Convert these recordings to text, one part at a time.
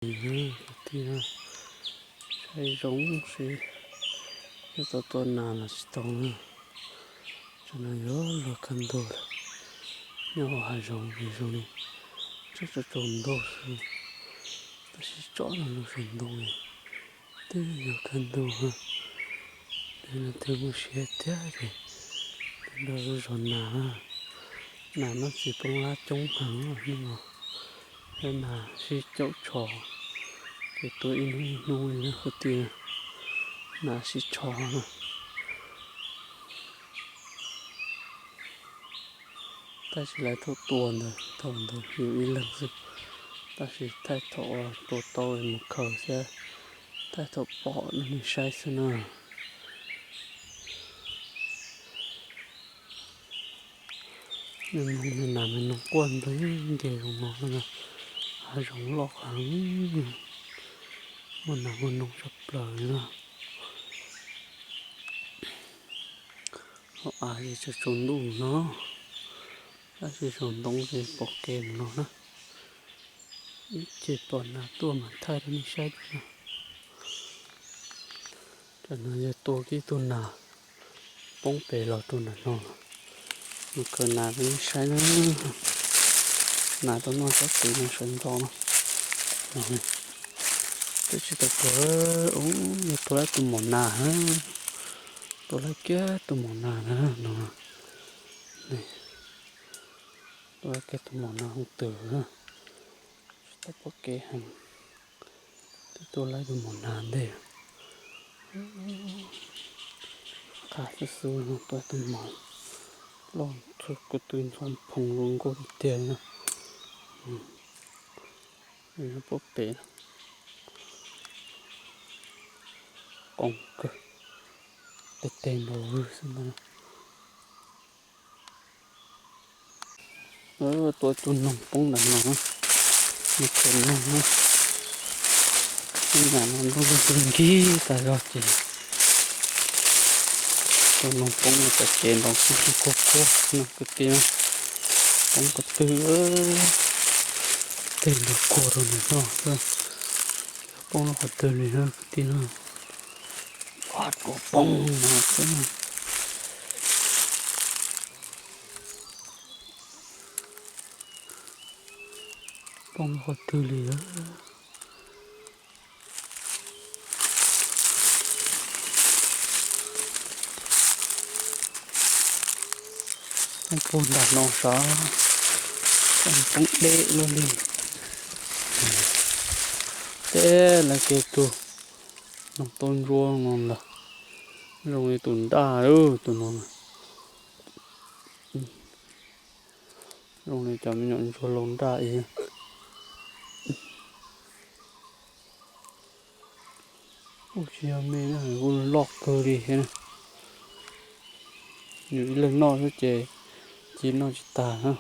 Kwv tij, saib zoo seb yuav tau tua nas los tsis tau na. Tsam no yuav luag kawg ntuj lawm, nyob hauv hav zoov ces zoo li tsob tsaus tsaus ntau xwb, tab sis tsob no lug saum ntoo twb yuav kawg ntuj. Nws twb muaj siab thiab ces nrog zog nas, nas no txiv poob lab coob heev no, thiab nas sib caum tsho ces tua ib hnub ib hnub li na kwv tij, nas sib tsho na. Tab sis lawv thaum tua ntawd thaum ntawd yus ib leeg xwb, tab sis thaij thaum tua tau mus khaws thiab thaij thaum pom nej saib xwb na. Nws me nas me noog quaj nplawg nce zoo no, hav zoov loj heev, muaj nas muaj noog tshaj plaws li na. Hauv av ces tsaus tsaus ntuj no, tab sis saum ntoo ces pom kev mus no na. Ib chim pom nas tuaj mas thaij rau nej saib. Tam no yog tua kiag ib tug nas poob pem los rau nram no, mus khaws nas rau nej saib na. Nas tuaj noj tsob txiv no sawv ntxov no. Twb tsis tau tua, ub, yog tua lawm tus maum nas, tua lawm kiag tus maum nas na no. Tua lawm kiag tus maum nas hoov twg, tsis tau pom kev heev. Twb tua lawm tus maum nas ntej, qab xwb xwb no tua tus maum loj txhua ko tw ntxhov phoov zoo nkauj tiag tiag li na. Nyob puag pem, qoob kawg, tes tes nrov vwg xwb ntag. Tua tus noog poob ntawm no, noog khaws noog na. Ib yam no ntuj nkig tas zog ces tus noog poob no pom kev nrov kuj kuj kuag kuag no kwv tij na. Poob ko tw, tej nrov kuag rau nws noj xwb. Poob rau qhov twg li na kwv tij na. Ua rua poob no xwb. Poob qhov twg li lawm. Poob puag nram no sav, poob deb luaj li. Teb lawv kev tug noog tau ntsuab no ntag, zoo li tus nraj tus no. Zoo li cov me nyuam ntsuag laus nraj ib yam. Kuj tsis yog me na, kuj loj kawg li thiab na. Yus ib leeg noj xwb ces cia noj tsis tag na.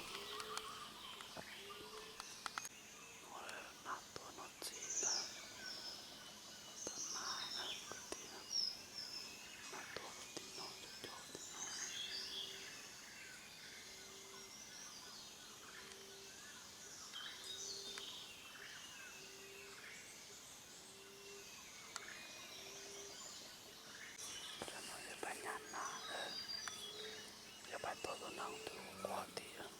Cov no yog pab nyab nas, yog pab tau tus noog twb quaj tiag.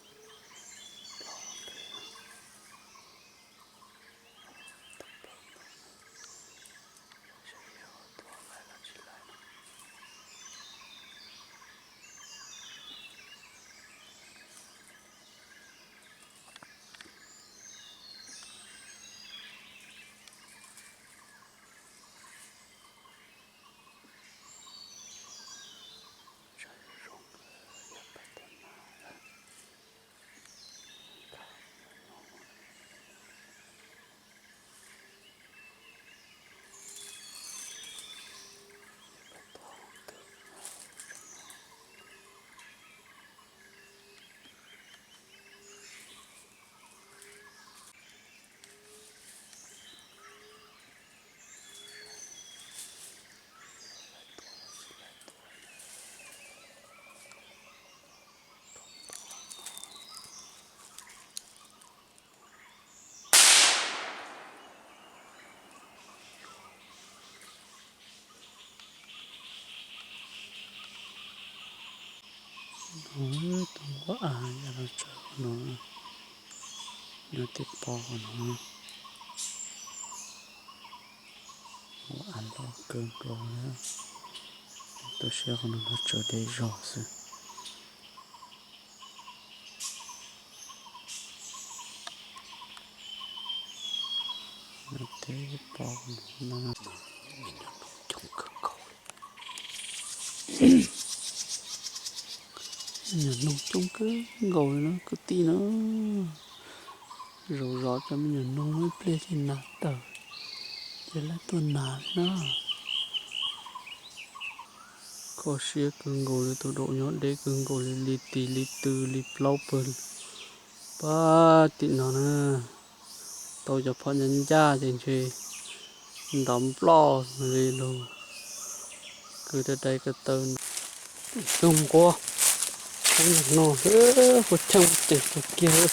Av nyob rau tsawv qhov no, nyob tej pob qhov no. Ua av loj kawg nkaus li. Tuaj siab qhov no los tsawv deb zog xwb. Nyob tej pob no, me nyuam noog coob kawg nkaus li na kwv tij na. Zaum zov cov me nyuam noog ib pliag ces nas tawm, ces lawv tuaj nas li na. Kho siab kawg nkaus li, tus daum nyob deb kawg nkaus li, li tis li tw li plaub pawg. Pab tim no na, tau cov phom ncaj ncaj ces ntshe ntaus nploj li lug, kwv dai dai ko taw. Tus nquab, tus no, kuv cheej tes tus kiag.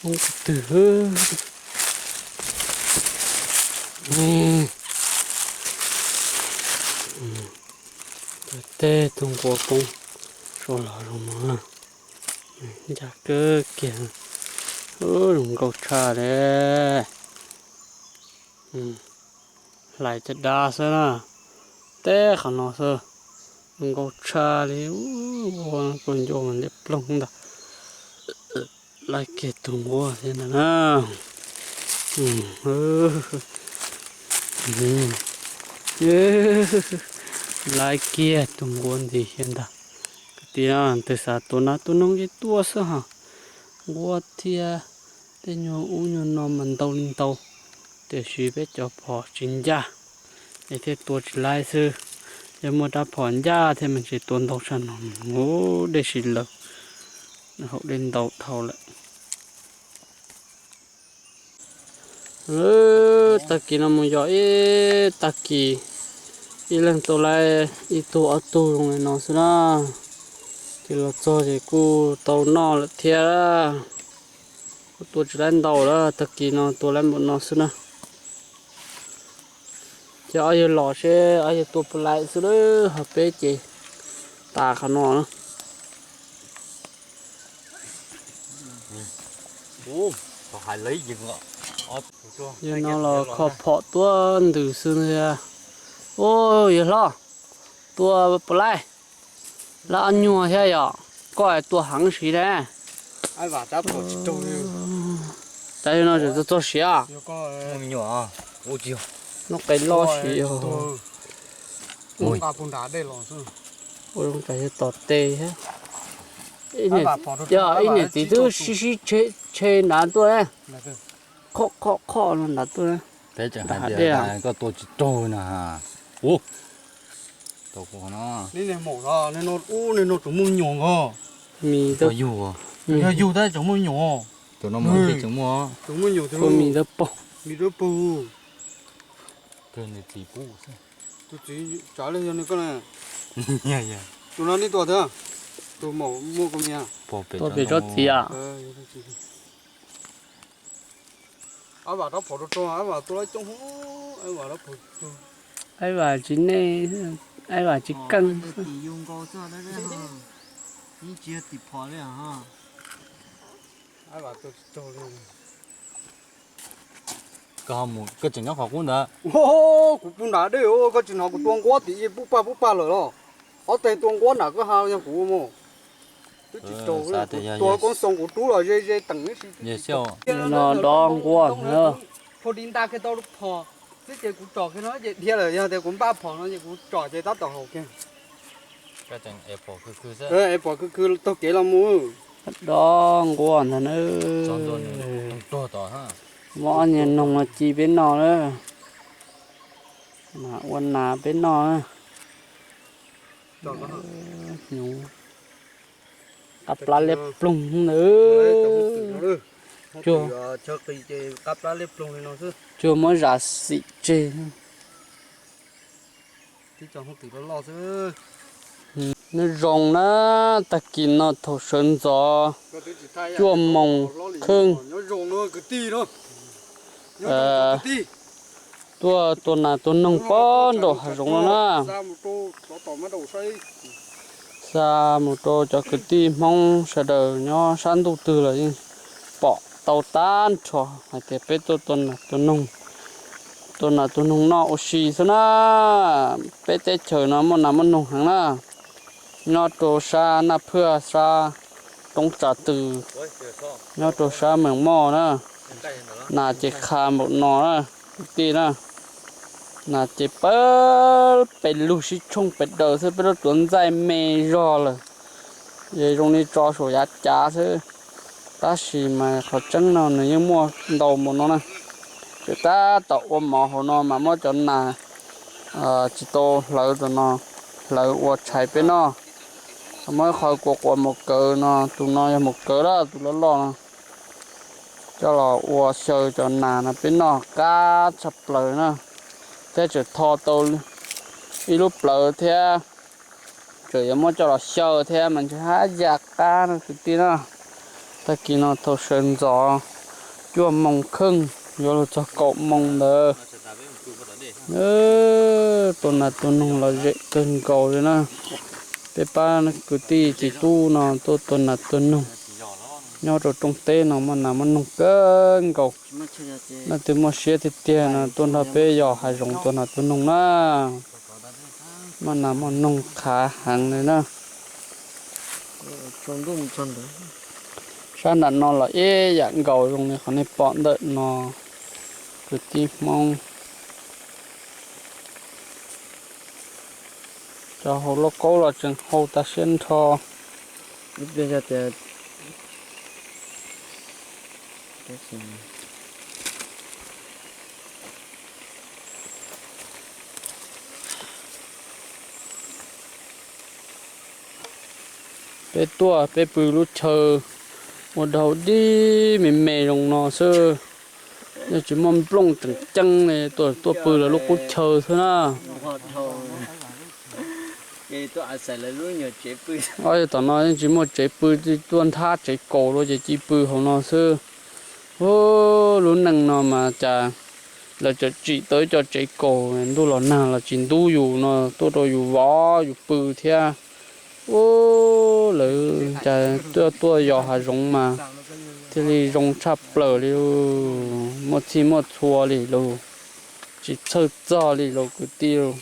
Tus twg? Tej tus nquab poob, sau los zoo no, ncaj kawg kiag, zoo nkauj tshaj li. Hlais caj dab xwb na, tej qhov no xwb, zoo nkauj tshaj li. Ua kua ncauj liab ploog ntag. Laib kiag tus nquab thiab ntag na. Laib kiag tus nquab ntxiv thiab ntag. Kwv tij, twb xav tua nas tua noog ces tua xwb hos. Nquab thiab tej nyuag ub nyuag no mas ntau li ntau, tiam sis peb cov phom tsis ncaj es thiaj tua tsis laib xwb. Yog muaj rab phom ncaj thiab mas tsis tua ntau tshaj no. Ub, dej sis lawm, haus dej ntau dhau lawm. Tag kis no mus yos ib tag kis, ib leeg tua laib ib tug ob tug zoo li no xwb na. Ces los txog ces kuj tau noj lawm thiab. Kuj tua tsis laib ntau lawm, tag kis no tua laib npaum no xwb na. Ces ob yawg los seb ob yawg tua puas laib xwb lawm, ho peb ces tas qhov no na. Yog no los kho phom tuab ntws xwb ntag. Ub, yawg hlob, tua puas laib? Laib ob nyuag thiab yom, koj tua heev siv ne. Tab yog no tseem txog txog siav. Lub qe loj siv. Ua zoo tsam yog tom tes thiab. Ib niam txiv twb sib sib tshe nrad tuaj, khob khob khob no nrad tuaj. Peb tseem hais tias koj tua tsis raug na. Ub, tau kuv no. Ub, niag no tsuas muaj me nyuam nkaus. Mis, yog yug tab tsuas muaj me nyuam. Tus no tseem muaj, tsuas muaj me nyuam, tus mis ntawd paug. Mis ntawd paug. Tus txiv pub xwb. Tus txiv tsav li yog nws koj na. Tus no nej tua thiab. Tus maum muaj kua mias. Tua pem tsob txiv a. Ab Vam rab phom rau rau, Ab Vam tua lawv coob, Ab Vam rab phom rau. Ab Vam tsis nej, Ab Vam tsis keej. Ab Vam tua tsis raug li. Koj tseem nyob qhov qub ntawd. Kuv pw nram dej, koj tsis hnov kuv tua nquab tim pub pag pub pag lawm los? Ob teg tua nquab nram kwj ha yog kuv mus. Twb tsis raug, tua koob xoo kuv rub los ze ze teem. No dob nquab na. Phom di nta kiag tau phom xwb ces kuv tsom kiag no ces dhia lawm, yog tias kuv npaj phom no ces kuv tsom ces tab tom haum kiag. Es pom khw khw taug kev los mus. Dob nquab ntag na. Muab ob niag noog no ci peb noj na. Mas ua nas peb noj na. Qab plab liab ploog ntawd. Tsuag, tsuag muab zam xim tseg. Nyob zoo na, tag kis no thaum sawv ntxov cuaj moos kheej. Tuaj tua nas tua noog pem nraum hav zoov no na. Xa mus rau cov kwv tij Hmoob sawv daws nyob sab ntuj twg los yeej pom tau tag nrho hais tias peb tuaj tua nas tua noog, tua nas tua noog noj ua si xwb na. Peb teb chaws no muaj nas muaj noog heev na, nyob rau sab Naj Phwj, sab roob Tsav Tws, nyob rau sab Mees Moj na. Nas ces qha npaum no na, kwv tij na. Nas ces pawg pes lug sib tshooj pes daws xwb, peb lub tuav ntxaij me zog lawm. Yog zoo li tso saum yav cav xwb, tab sis mas qhov tseeb no nws yeej muaj ntau npaum no na. Tseem tab tom ua mov hauv no mas muab cov nas tsis tau hlawv tam no, hlawv ua tshais peb noj. Muab ib qho kua quav maum kawv no, tus no yog maum kawv lawm, tus loj loj no, coj los ua xyaw cov nas no peb noj qab tshaj plaws na. Thiab tseem tho tau ib lub plawv thiab, tseem yuav muab coj los xyaw thiab mas ntshe haj yam qab no kwv tij na. Tag kis no thaum sawv ntxov cuaj moos kheej yuav luag txog kaum moos ntawd. Tua nas tua noog los zem kawg nkaus li na. Peb pab kwv tij txiv tub no tuaj tua nas tua noog nyob rau rooj teb no muaj nas muaj noog kawg nkaus. Leej twg muaj siab tiag tiag no tuaj nrog peb yos hav zoov tua nas tua noog na. Muaj nas muaj noog qhav heev li na. Sab nram no los ib yam nkaus zoo li qhov nej pom ntawm no, kwv tij Hmoob. Cov hauv lauj kaub los tseem hau tas siab nrho. Peb tuaj peb pw lub chaw ua dau dib me me zoo no xwb. Yeej tsis muaj nplooj tseem ceeb li, tuaj tuaj pw lawv lub qub chaw xwb na. Tom no yeej tsis muaj tsev pw, tuaj nrhab tsev kaus los ces cia pw hauv no xwb. Ub, lub neej no mas cas lawv tseem tsim tau ib co tsev kaus ntuj los nag los tsis ntub yus no, tuaj rau yus vov yus pw thiab. Ub, lawv cas tuaj tuaj yos hav zoov mas thiaj li zoo tshaj plaws li, muaj txhij muaj txhua li lauj, tsis txhawj txog li lauj kwv tij lauj.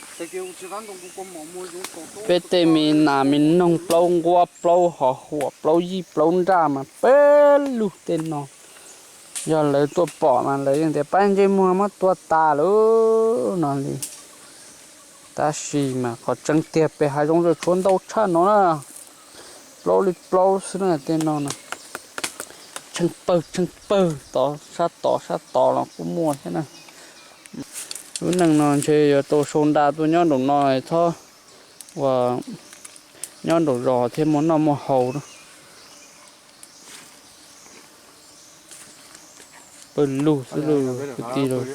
Peb tej me nas me noog plaub nquab plaub hos huam plaub yij plaub nraj mas pawg lug tej no. Yog lawv tuaj pom mas lawv yeej tias pab ntsej muag muab tua tas lawm no li. Tab sis mas qhov tseeb tiag pem hav zoov tseem tshuav ntau tshaj no na. Plaub li plaub xwb na tej no na. Tsheej pawg tsheej pawg tod sab tod sab tod los kuj muaj thiab na. Lub neej no ntshe yuav tau sau nra tuaj nyob nraum no txhob ua nyob nraum zos thiab muaj noj muaj haus na. Pawg lug xwb lauj kwv tij lauj.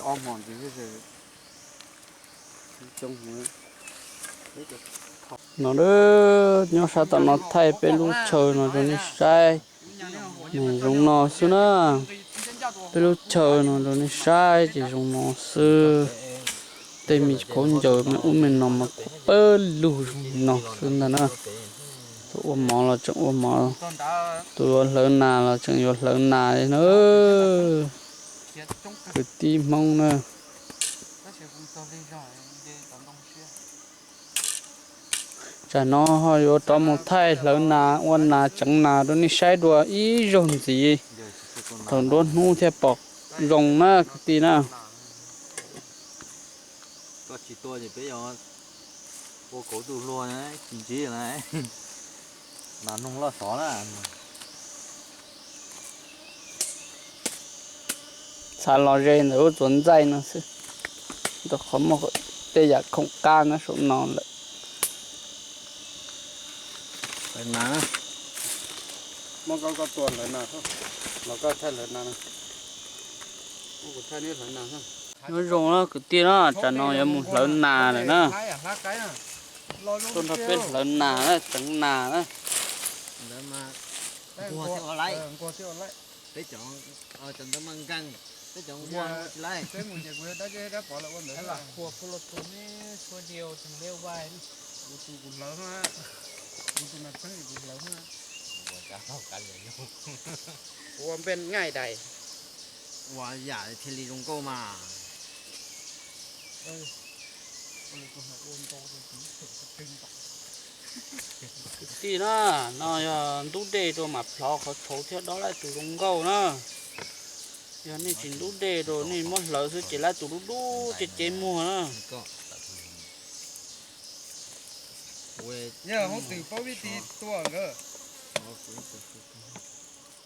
No nyob sab tom no thaij peb lub chaw no rau nej saib. Nws zoo no xwb na. Peb lub chaw no rau nej saib ces zoo no xwb. Tej me khaub ncaws me ub me no mas kuj pawg lug zoo no xwb ntag na. Tus ua mov los tseem ua mov, tus yuav hlawv nas los tseem yuav hlawv nas li na. Kwv tij Hmoob na. Tsam no ho yuav rov mus thaij hlawv nas ua nas tseev nas rau nej saib dua ib zaug ntxiv, thaum nruab hnub thiaj pom zoo na kwv tij na. Koj tsis tua ces peb yuav ua kauv tus hluas tsis ntsib na. Nas noog loj xov na. Txhav los ze ntawm lub txuas ntxaij no xwb, rau qhov muaj tej yam khoom qab nyob saum no lawm. Hlawv nas, muab koj koj tua hlawv nas, los koj thaij hlawv nas, kuv thaij neb hlawv nas. Nyob zoo na kwv tij na, tsam no yuav mus hlawv nas lawm na. Tuaj nrog peb hlawv nas na, tseev nas na. Peb cov, cov ntawd mas nkeeg. Peb cov ua tsis laib. Peb mus ces kuv yog dab zeb dab pov lawm ua ntawd. Lam qhuas phu los tus ne, txhua diaus tseem liaj vais. Kuv tus kuv hlawv, kuv tus nas txheeb kuv hlawv. Ua npe nqaij dais, ua yam thiaj li zoo nkauj mas. Kwv tij na, no yog ntub dej rau mam plhov qhov tshauv thiab dob laij tus zoo nkauj na. Yog nej tsis ntub dej rau, nej muab hlawv xwb ces laij tus dub dub ceb ceb muag na. Yog hoob twm paub vib ti tuaj nkawd.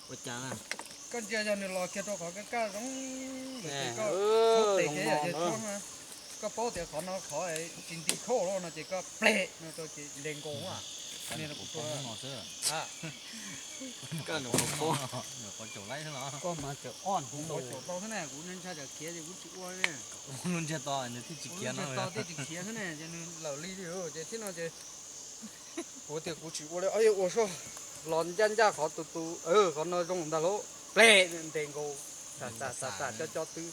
Ua cas na? Koj ntsia yog nws los kiag rau qhov kaj kaj zoo, koj paub tias qhov no qhov tsis nti khauj lawm no ces koj pleg no rau ces ntes nkaus. Koj mas tseem ob hov caum tau xwb ne, kuv ntshai tsam khiav ces kuv tsis ua li. Lub ntsiag to nws thiaj tsis khiav no, thiaj tsis khiav xwb ne, ces nws lawm li li ces thiab no ces kuv tias kuv tsis ua li, ua soj los ncaj ncaj qhov tus tus, qhov no zoo ntag lauj, pleg ntes nkaus, xam xam xam xam co co twb.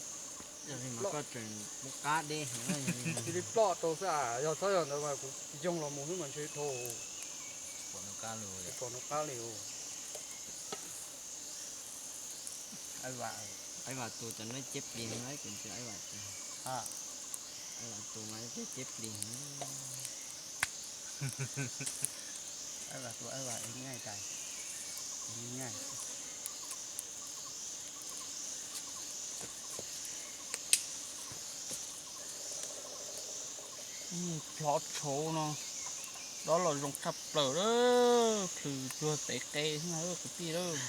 Yog li mas koj tseem mus qab deb heev. Cia li ploj rau xwb, yog txhob yog ntawd mas kuv yoo los mus xwb mas ntshe dhau. Pom nws qab li. Aib Vam tus cov no ceb plig heev, kuv ntsia Aib Vam tus. Aib Vam tus mas ceb plig heev. Aib Vam tus, Aib Vam es nyaij tais, nyaij. Plhov tshauv no, dob los zoo tshaj plaws, plhws cuag pem qe xwb na kwv tij lawm.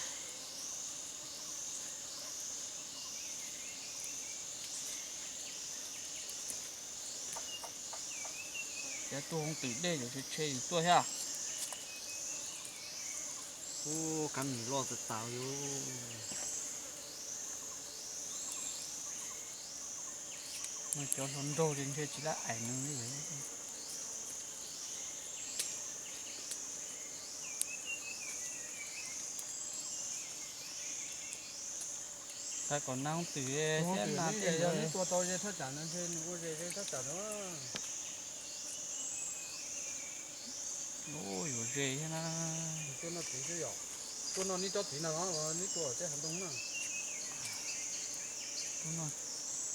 Cov tuaj hoob twm dej yuav tshe tshe yus tuaj thiab. Ub, kab mis loj tas tas li. Cov hluas nraug ces ntshe tsis lab aim nws li. Xav kom nab hoob twm thiab na, yog neb tua tau ze thaj tsam no ntshe nws ua ze ze thaj tsam no. Yuav ze thiab na. Tuaj noj txiv xwb yom. Tuaj noj neb tsob txiv no los neb tua tej hav ntoo na. Tuaj noj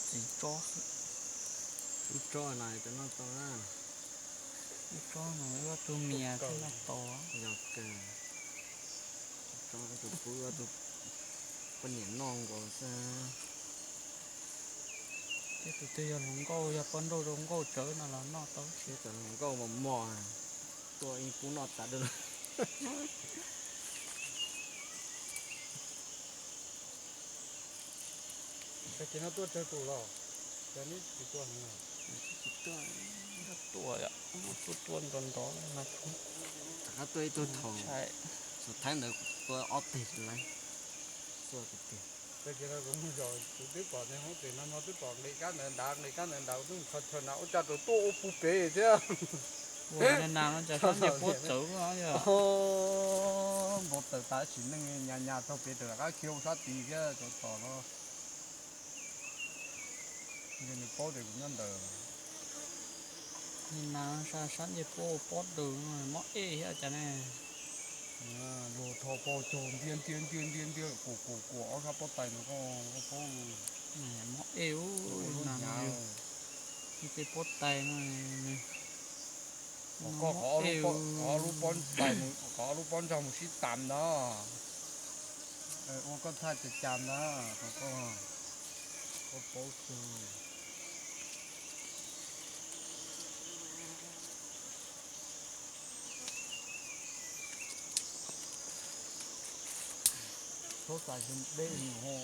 txiv tsob xwb. Lub tsob no cov noj tau na. Lub tsob no ib ob tug mias thiaj noj tau. Yog kawg. Tsob tus pub tus poj niam noj nkaus xwb. Tej tus twg yog hluas nkauj, yog poj nrauj zoo nkauj tsawv no los noj tau. Tej tus hluas nkauj mos mos, tua ib pub noj tas dua. Tag kis no tuaj tsawg tus los? Ces neb tsis tuaj heev los? Tsis tuaj, tuaj yom, tuaj tuaj nrov nrov no. Rov qab tuaj ib tug thaum, thaum thaib ntawd tua ob teg tsis laib. Tag kis no kuv mus zov, kuv twb pom niag hoob twm no no twb pom nqis kab ntawd nrad, nqis kab ntawd nrad, kuv twb mus chaw chaw na ua cas tseem tuaj ua puag pem thiab. Ua na no cas sab ncej puab txawv. Npau taws tas sim neej nyas nyas taug pem tawm rov qab khiav ua sab tid thiab cov tos no. Nws paub tias kuv nyob ntawd. Nim no sab ncej puab pob dws mob ej thiab cas ne. Luag tho pog caug ntiag ntiag ntiag ntiag ntiag kuam kuam kuam ob sab pob tais no koj paub. Mob ej ub, nim no tej pob tais no. Koj qhov ob lub pob tais, qhov ob lub pob ntsag mus sib tas ntag. Ua koj thaj cas cas ntag, koj paub tug. Txhob xaiv xyoo deb nws ho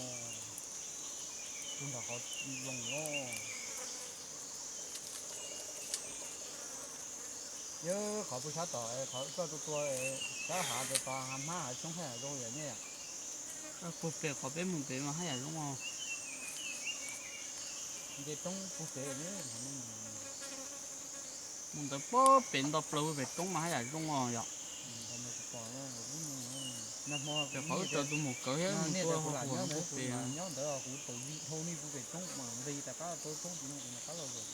tus nram qhov zoo los. Yog qhov pug sab tom qhov koj tua tua sab hav ntawd tod, hav hmab hav xyoob haj yam zoo yom nej. Pug pem qhov peb mus pem mas haj yam zoo os. Nce roob pug pem ne. Mus ntawd pem nto plaws pem roob mas haj yam zoo os yom. Cov qhov wb raws tus mus kawv thiab mus tua hauv qhov no pem. Nyob ntawd kuv tau vim dhau nej pem roob mas nqis tas qab rau roob tim no kuv rov qab los zaum.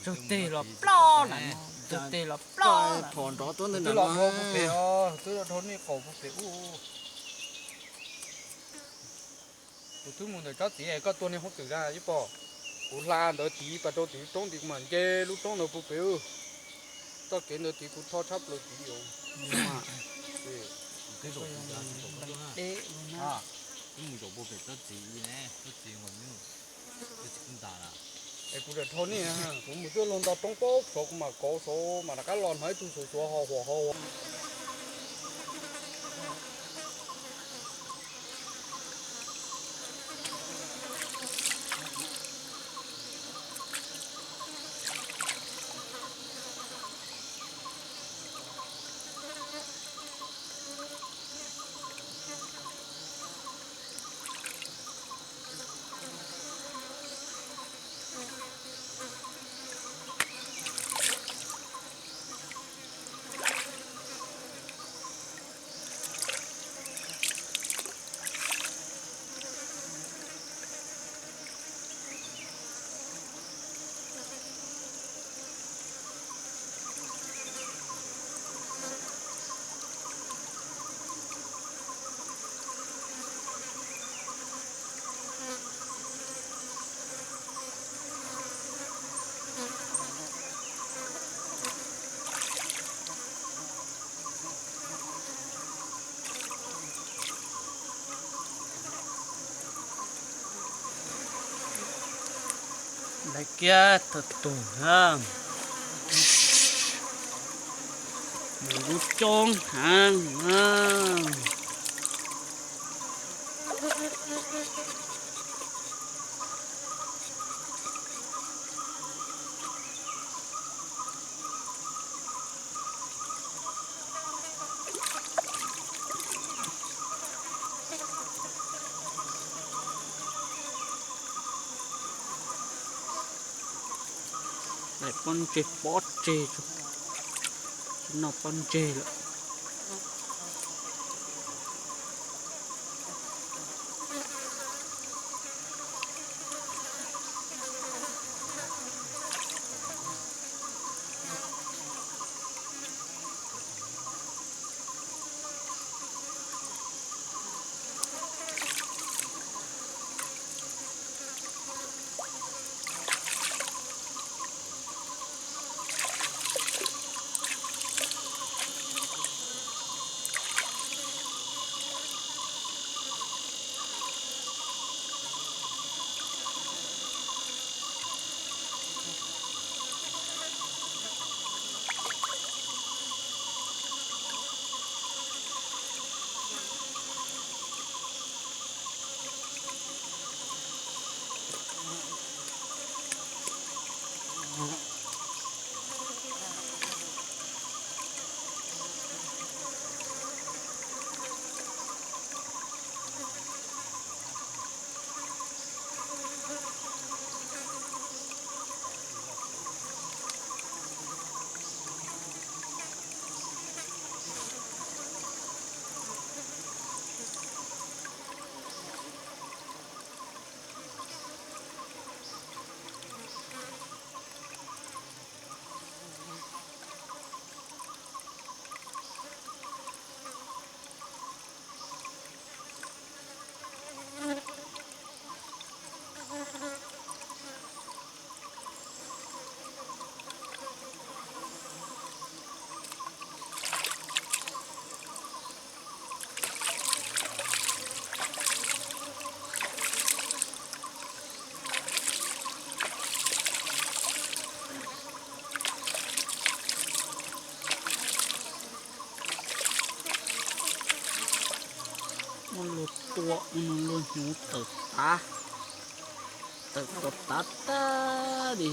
Tsaug teg los ploj na, tsaug teg los ploj. Phom nrov tuab ntawd twb los dhau pem os, twb los dhau nej qaum pem ub. Kuv twb mus ntawm tsob txiv koj tua niag hooj twm na ib pom. Kuv hla ntawd tid pas rau tim roob tid kuv mam nce lub roob ntawd pem. Txoj kev ntawd tid kuv rho tshab plaws tid os. Es kuv lam dhau nej, kuv mus cuaj luag nto roob paub saud kuv mam kauv saud mam rov qab los hnov ib tug xuav xuav ho huam ho. Laiv kiag tau tus na, mus lub coob heev na. Daim pob ntseg pob tseg, tsis noj pob ntseg lawm. Muab luag tua ua luag hnyuv tawm tav, tawm tau tav tag li,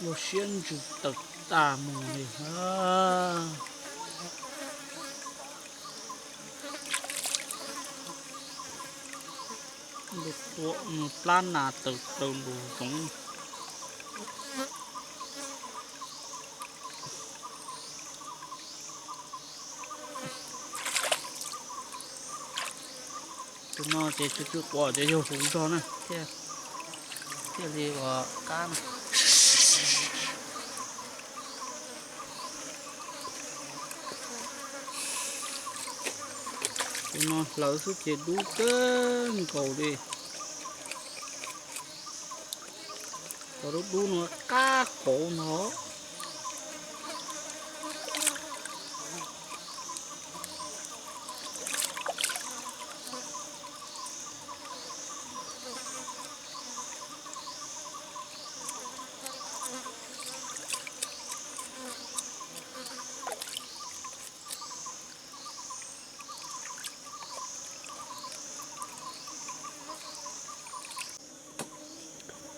luag siab ntsws tawm tag mus li. Luag tua ua plab nas tawm plaws lus zoov. Tus no ces tsw tsw quav ces yog hauv zog na thiaj, thiaj li ua qab na. Tus no hlawv xwb ces dub kawg nkaus li. Cov dub dub no qab qauv no.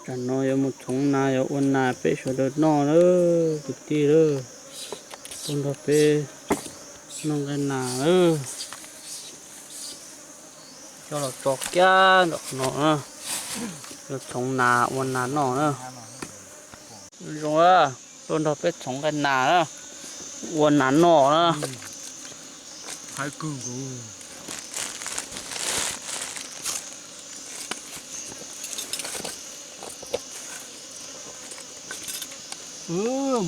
Tsam no yuav mus txhoov nas, yuav ua nas peb sawv daws noj lawm kwv tij lawm. Tuaj nrog peb noj nqaij nas lawm. Coj los tso kiag ntawm no, yuav txhoov nas ua nas noj na. Zoo, tuaj nrog peb txhoov nqaij nas na, ua nas noj na.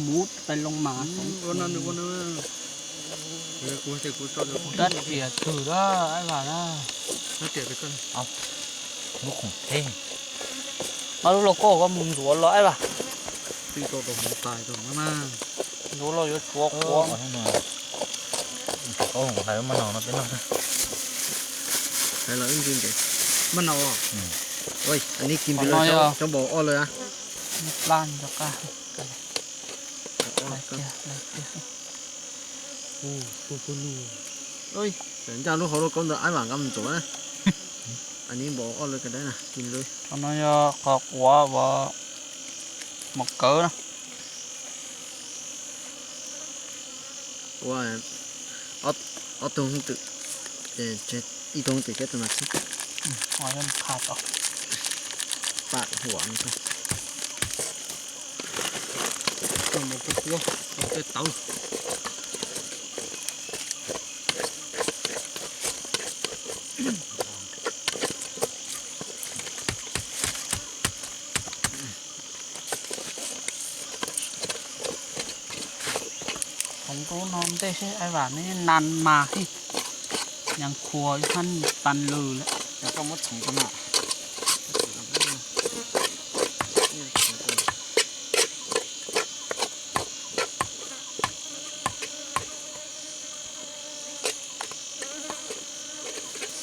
Muv tais loo mas, dab riam twg da, ab vas da. Muab khoom teb, muab lub lauj kaub koj mus ntxuav los ab vas. Ntxuav los yuav tsuav quav. Maj no, cov npaum ob lawm a. Plab nco qab. Ncaj lub hauv lauj kaub ntawd ab vas nqa mus ntxuav na. Npaum ob lawm ka dab na, kis lawm. Qhov no yog qhov quav uas mos kawv na. Ua ob tug hoob twm, ib tug hoob twm thiab tus no xwb. Pam huam no. Tej tawv. Txhoov rau no ntej seb ab vas, neb nas mas hib, nyas khuas ib hab tas lws lawm.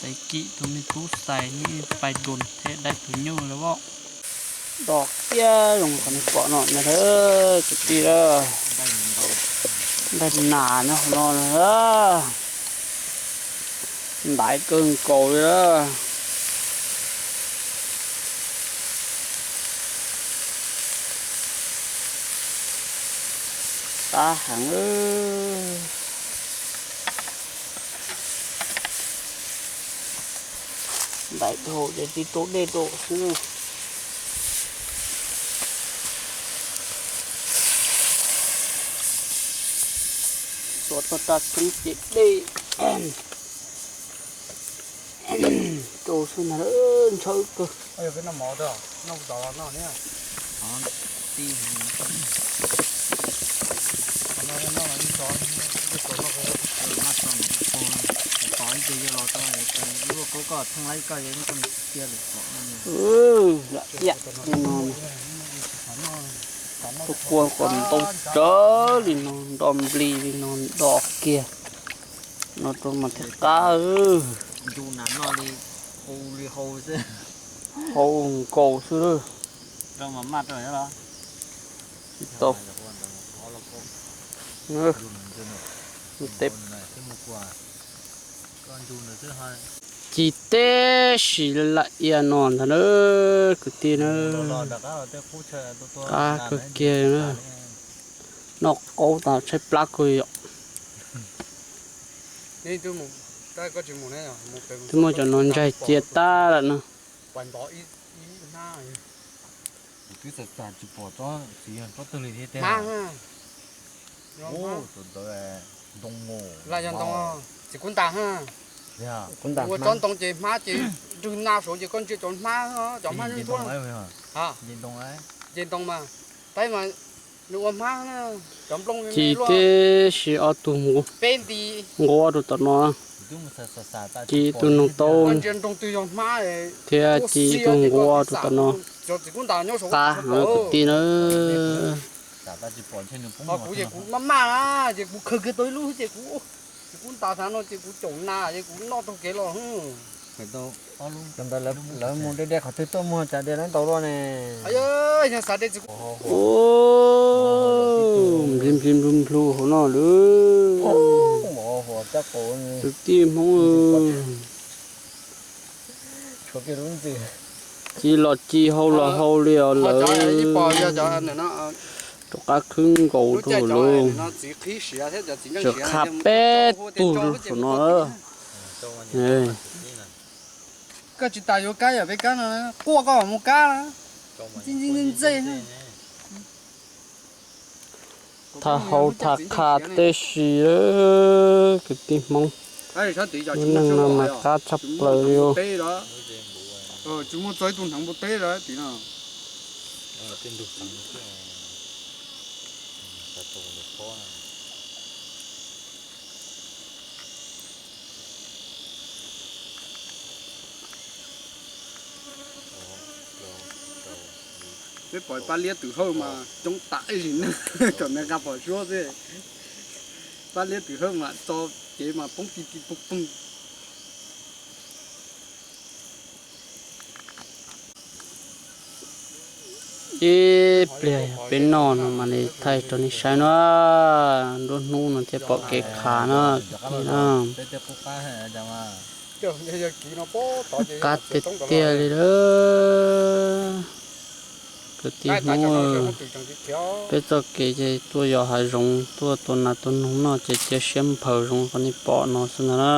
Xaiv kim tus me tub xais ne, pais dua thiab dai tus nyuj lawm as. Do kiag zoo qhov nej pom no na, kwv tij, nqaij nas nyob hauv no na. Ntaiv kawg nkaus li na. Qab heev. Ntaiv dhau ces tib rau dej rau xwb. Tuav tag rau tshoob ces dej rau xwb ntag, ntshaw kawg. Lam tiam li no, tus kua kom ntau tsawv li no, nto nplig li no, nto kiag no rau mas thiaj qab. Hau nkaus xwb lawm. Tsis tau. Ci teb si la ia no ntag na, kwv tij na. Qab kawg kiag na. Noj qaub tas tshaib plab kawg yom. Twb muaj cov no ntsaig cia tag lawm no. Kuv ntam ua tsob ntoo ces hmab ces nrwg na saud ces koj ntsia cov hmab, cov hmab ntsuab. Nce ntoo mas, tab mas nws ua hmab, cov nplooj ci tib si ob tug nquab rau tom no, ci ib tug noog taub thiab ci ib tug nquab rau tom no. Qab heev kwv tij na. Kuv ces kuv maj maj na ces kuv khaws kiag tau ib lub ces kuv, ces kuv ntas thav no ces kuv caum nas ces kuv noj taug kev los. Cov ntawd lawv mus de de qhov twg tuaj muag cas de lawv ntau luaj ne. Yog xav de txiv kuv nplig nplig nplug nplug hauv no lawm. Kwv tij Hmoob, ci los ci hau los hau li os lawm. Rov qab khwb nkaus rau lawm. Tseem qha peb tug saum no. Koj tsis tas yuav kab yam peb kab no, quaj koj mus kab na. Ntxi ntxi ntxi ntxi. Thaj hau thaj qha tib si, kwv tij Hmoob. Lub neej no mas qab tshaj plaws li. Peb pom pab liab twm hawj mas coob tas ib zim neeg, thaum nws nqa phom suab xwb. Pab liab twm hawj mas tso cev mas poob ti ti poob poob. Ib pliag peb noj no mam li thaij rau nej saib na. Nruab hnub no thiaj pom kev qhav na. Qab tiag tiag li lawm. Kwv tij Hmoob, peb txoj kev ces tuaj yos hav zoov tuaj tua nas tua noog noj ces cia siab nphaws zoo li qhov nej pom no xwb ntag na.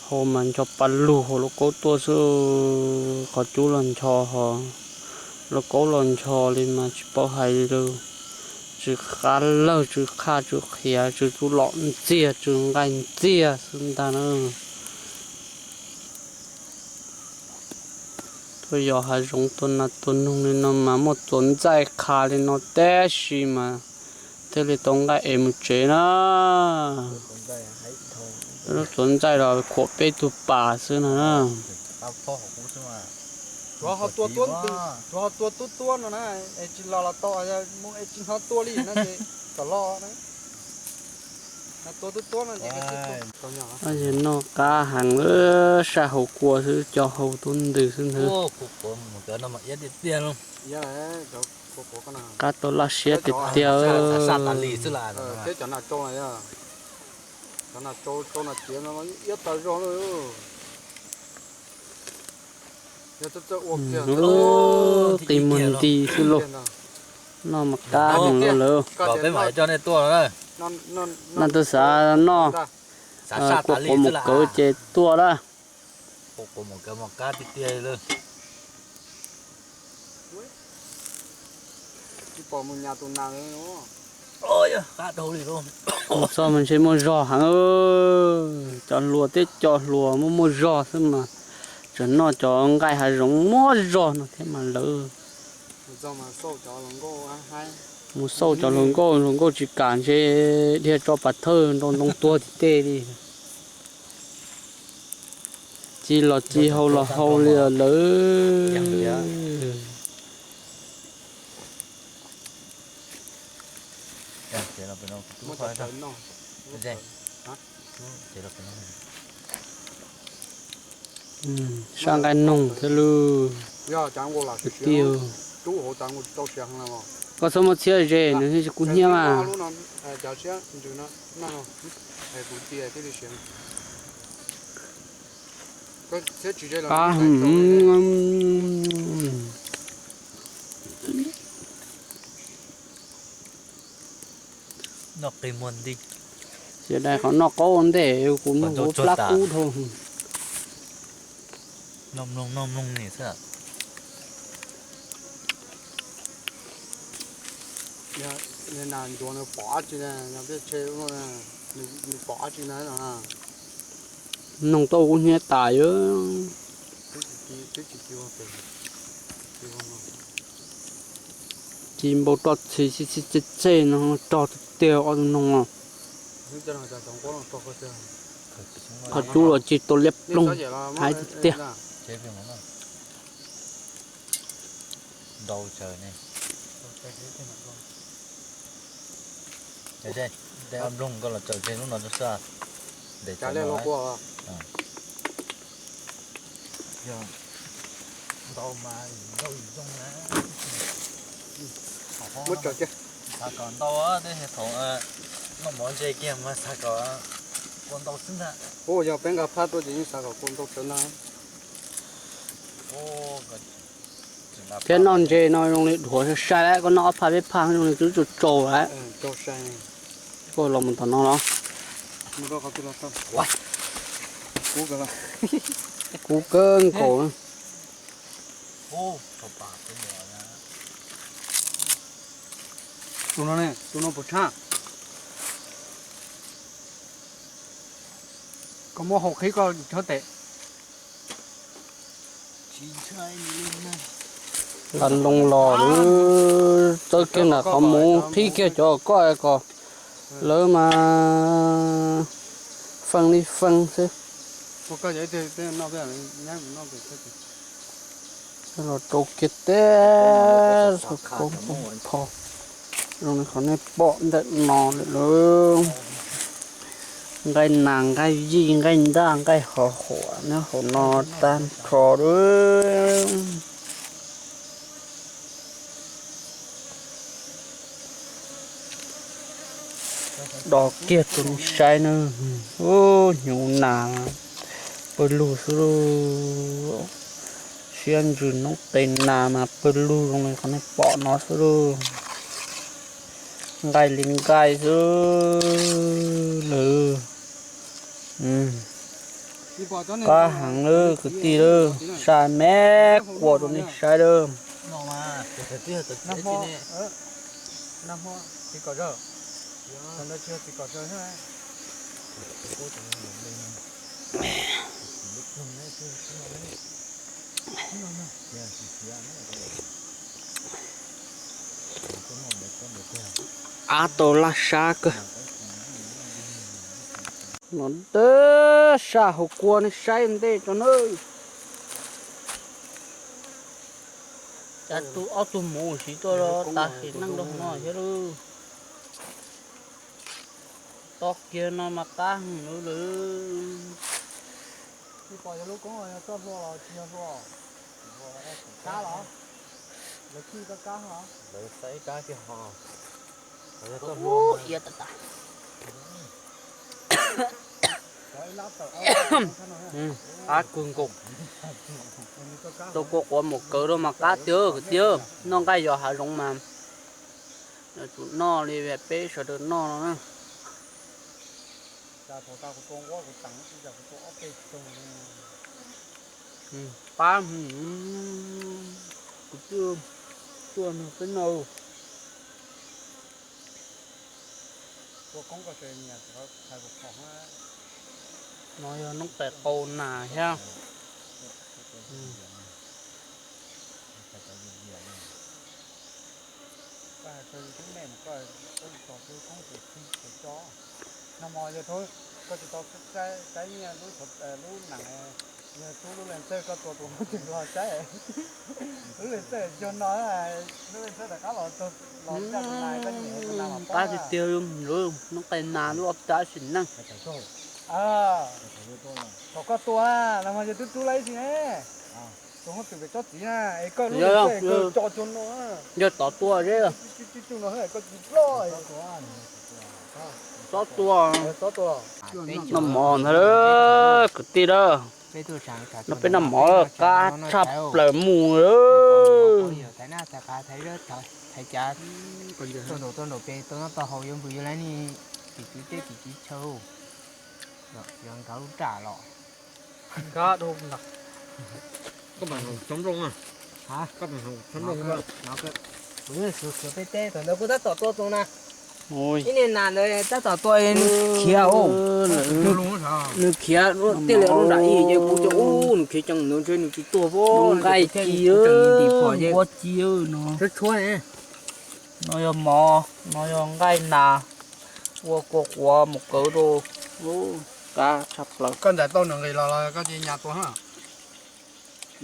Hau mas ncho pa lug hauv lauj kaub tuaj xwb, qhov cub los ncho ho lauj kaub los ncho li mas tsis paub hais li. Tsw qab lawg, tsw qhaj, tsw qhiav, tsw tub lom ntxiag, tsw nqaij ntxiag xwb ntag na. Tuaj yos hav zoov tua nas tua noog li no mas muaj txuas ntxaij qha li no tib si mas thiaj li tau nqaij es mus tsev na. Lub txuas ntxaij los khuam peb tug pas xwb no na. Tuav ho tua tuab no na, es tsis los los tau, mus es tsis hnov tua li no ces kom los. Noj qab heev, saj hauv kua xwb, co hau tuab ntws xwb ntag. Qab tau laj siab tiag tiag. Qi muag nti xwb lauj. Noj mas qab heev lauj lawm. Noj twb xav noj, kua quav mus kawv ces tuaj lawm. Mus txog mas ntshe muaj zog heev, cov hluas thiab cov hluas muaj muaj zog xwb mas, tseem noj cov nqaij hav zoov muaj zog no thiab mas lawm. Mus xauj cov hluas nkauj, hluas nkauj tsis kam ntshe dhia tso pas thawj nroo ntoo tuag tim tej li. Ci los ci hau los hau li lawm. Saj nqaij noog thiab lub. Kwv tij, koj txhob muab txhiab ze, nws tsis kub hnyiab mas. Qab heev. Xiav dais qhov noj qaub ua ntej, kuv muab kuv plab kub dhau. Noj mloog noj mloog ni xwb. Nas ncuav nws pom dab tsi na, no peb tshe ub no, nws pom dab tsi na no. Noog tau kuv hnyiab tas yom. Ci npau roj txhi xi xi txej txej no rog tiag tiag ob tug noog no. Qhov cub los ci tau liab ploog, hais tiag tiag. Nploog koj los tsaws tseg lub no rau xwb. Ntev tsaws no. Yog ntau mas ntau zoo na. Muab tso kiag. Xav kom ntau, tej thaum noj mov ntse kiag mas xav kom kua ntau xwb ntag. Ua yog peb nqa phab tuaj ces yeej xav kom kua ntau tsawv ntag. Thiab noj ntse no zoo li dhuav sai sai lawm, koj noj ob phaj peb phaj zoo li twb tsaus tsaus lawm. Koj los mus tom no los. Kub kawg nkaus. Tus no ne, tus no puas tshaj? Koj muab hau qhib koj chob tes. Laj loo los lawm, txawb kiag nram qhov muv qhib kiag cov koj kom lawv mas feej li feej xwb. Los rau kiag teb, pho zoo li qhov nej pom ntawm no lawm lauj. Nqaij nas nqaij yij nqaij ntaj nqaij hov huam nyob hauv no tag nrho lawm. Dos kiag rau nej saib na. Ub, hnyuv nas pawg lug xwb lauj. Siab ntsws noob qes nas mas pawg lug zoo li qhov nej pom no xwb lauj. Nqaij li nqaij xwb lawm. Qab heev lawm kwv tij lawm, saj me kuam rau nej saib lawm. Ab tau laj sab kawg. No ntawm saj hauv kua nej saib ntej tso nawb. Cas tus ob tug muv siv tuaj los tas sim neej rau hauv no thiab lauj. Tos kiag no mas qab heev lawm. Tsis pom yog lub koob yog txoj hlua los tsis yog hlua. Kab los? Lawv khij txoj kab los? Lawv xaib kab kiag ho. Ub, iab tas tas. Qab kawg nkaus. Tau kua quav mus kawg rau mas qab tiag kwv tij, noj nqaij yos hav zoov mas yuav tsum noj li peb sawv daws noj no na. Qab, kuv tuaj nrog peb noj. No yog noob qes qau nas thiab. Nag hmo yog koj tsis tau saib nyiaj lub nees, yog tub lub leej txawj koj tua tus hauv twg los saib. Lub leej txawj yog no, lub leej txawj rov qab los, los caj tus nas koj nyiam tus nas mas pab. Qab tiag tiag, noob qes nas loj tab sis neej. Thaum koj tua na, nag hmo yog tub rub laib ib si ne. Tus hauv twg pem tsob txiv na, es koj lub leej txawj koj tso cuag no. Yog tov tua zeb. Koj tsis ploj. Tsob tua. Noj mov ntag kwv tij lawm. No peb noj mov qab tshaj plaws mus lawm. Tau nraum pem tau noj tau haus yuav npws yuav lawv ni, tim txiv teb tim txiv chaw. Yog nkawd lub raj los. Nkawd dhau ntag. Koj mam haus tsob nplooj na. Koj mam haus tsob nplooj. Kuv yeej xyuas xyuas teb teb thaum ntawd kuv tab tom tua tus na. Ib niag nas ntawd tab tom tua nws khiav, nws khiav tiaj li rau nram ib ces kuv ua ub nws khiav ceev ntawd ntshe nws tsis tuag pob. Nqaij ci, npua ci no. No yog mov, no yog nqaij nas, ua kua quav mus kawv rau. Qab tshaj plaws. Koj ntais tau nws nqis los los koj cia nyas tua na.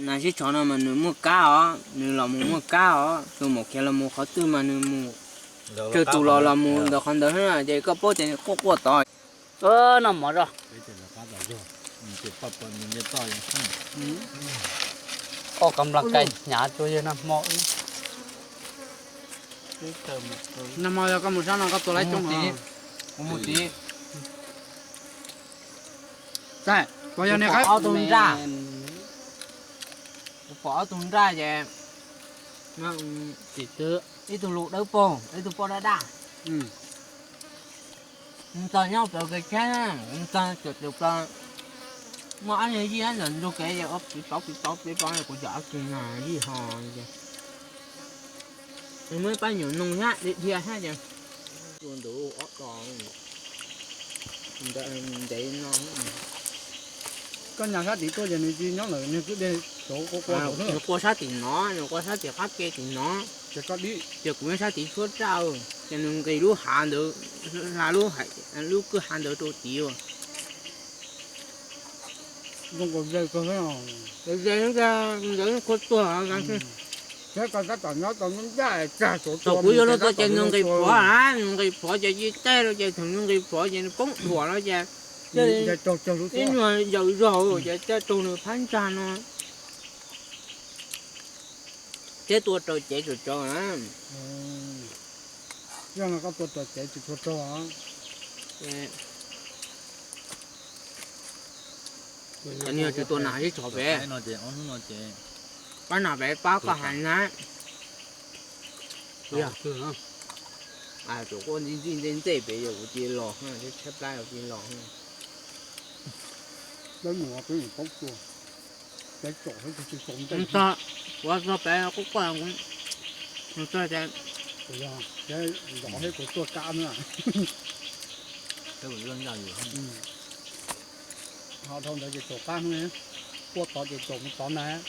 Nas sib tsho no mas nws muaj kab os, nws los mus muaj kab os, tus maum khiav los mus qhov twg mas nws mus, tsawg tus los los mus ntawm qhov ntawd na, ces koj paub tias nws quaj quaj tod. Noj mov zog. Ob kab nplas kais hnyav rua yawg nag hmo. Nag hmo yog koj mus sab no koj tua laib coob no. Kuv mus tid. Kuv yog niag qaib ob tug nraj. Kuv pom ob tug nraj ces, tim twg ib tug lus dawb paug ib tug poj daj daj. Mus txog nyob plaws kev tsheb, mus txog cuam tus plaws, muaj ob niag yij ntawm ntug kev ces ua piv pauv piv pauv piv pauv kuv yam ob tug no yij ho ces muaj ib pab nyuam noog thiab dhia dhia thiab ces tua ntawd ob tog ntev no. Koj nyas sab tid tuaj ces nws tsis nyob lawm, nws kwj deg tov quaj quaj. Nws quaj sab tim no, nws quaj sab tim qab ke tim no. Ces kuv nyob sab tid tshuab raj, ces nws nqis lub hav ntawd, hla lub, lub kwj hav ntawd rau tid. Zoo nkaus ze kawg, ze ntawd qhua tuag. Thaum kuv yuav luag tuaj ces nws nqis plhuav, nws nqis plhuav ces ci teg rau ces thaum nws nqis plhuav ces nws poob dhuam no ces ib nyuag yaws zog ces caij raug nws phab ntsag no. Thiab tua raws cev tsuas raug. Yog no koj tua raws cev tsis tshua raug. Cov niag tsis tua nas sib tshov pem, pab nas pem pab koj hais na. Tsuas quaj ntxij ntxij ntxej ntxej pem yog kuv cia los, tshaib plab kuv cia los. Txog, kuv txog pem quaj quaj, txog ces, kuv tuaj kab na. Ho dhau ntawd ces tsaus qab hnub, quaj tod ces tsaus mus tod ntag.